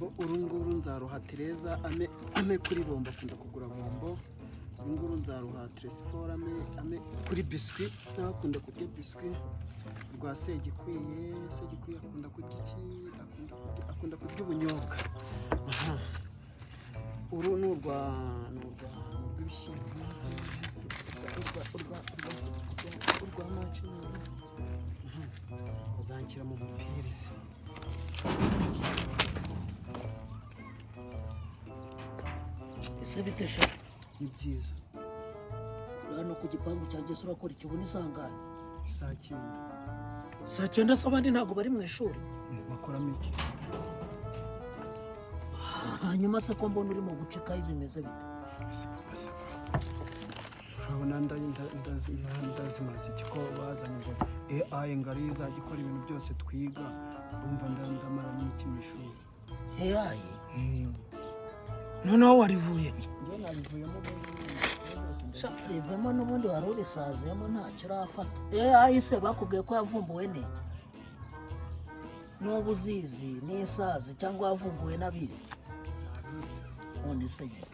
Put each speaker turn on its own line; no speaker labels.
Uru nguru nzaruha Tereza ame kuri bombo, akunda kugura bombo. Uru nguru nzaruha Teresifora ame kuri biswi, nawe akunda kurya biswi. Rwa Segikwiye, Segikwiye akunda kurya iki? Akunda kurya ubunyobwa. Aha. Uru ni urw'ibishyimbo, urwa maci ni uru. Aha. Bazanshyira mu mupira se?
Ese bite sha?
Ni byiza.
Uri hano ku gipangu cyanjye se, urakora iki? Ubona isangane?
Saa 9.
Saa 9 se abandi ntabwo bari mu ishuri?
Bakoramo iki?
Hanyuma se ko mbona urimo gucikaho, bimeze bite?
Ese papa sava, urabona ndazimaze iki ko bazanye ngo AI ngo ariyo izajya ikora ibintu byose twiga? Urumva ndamara n'iki mu ishuri?
AI noneho warivuye?
Njye nabivuyemo ubundi.
Sha, rivemo n'ubundi wari urisazemo, ntacyo urafata. AI se bakubwiye ko yavumbuwe n'iki? N'ubu uzizi n'isazi cyangwa yavumbuwe n'abizi? None se nyine